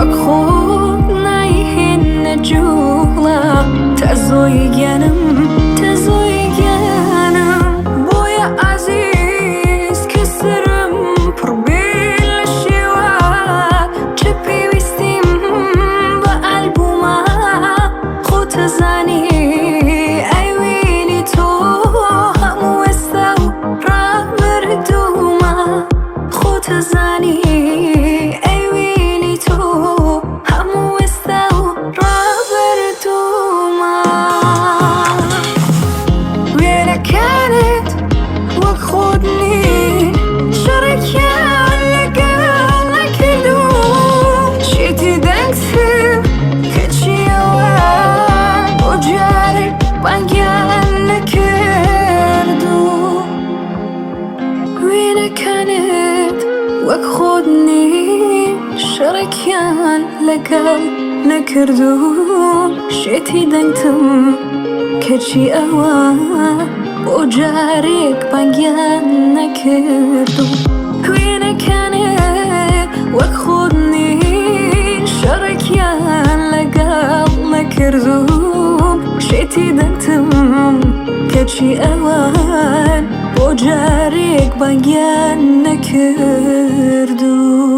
وەک خۆت نایهێننە جووڵە تەزۆی گیانم تەزۆی گیانم. بۆیە ئازیز کە سەرم پڕ بێ لە شێوە، چ پێویستیم بە ئەلبوومە، خۆتەزانی ئەی وێنی تۆ هەموو ئێستا و ڕابردوومە، خۆتەزانی ئەی وێنی تۆ هەموو ئێستا و ڕابردوومە. وێنەکانت وەک خۆت نین، شەڕێکیان لەگەڵ نەکردووم، شێتی دەنگتم کەچی ئەوان بۆ جارێک بانگیان نەکردووم. وێنەکانت وەک خۆت نین، شەڕێکیان لەگەڵ نەکردووم، شێتی دەنگتم کەچی ئەوان بۆ جارێک بانگیان نەکردووم. وێنەکانت وەک خۆت نین، شەڕێکیان لەگەڵ نەکردووم، شێتی دەنگتم کەچی ئەوان بۆ جارێک بانگیان نەکردووم.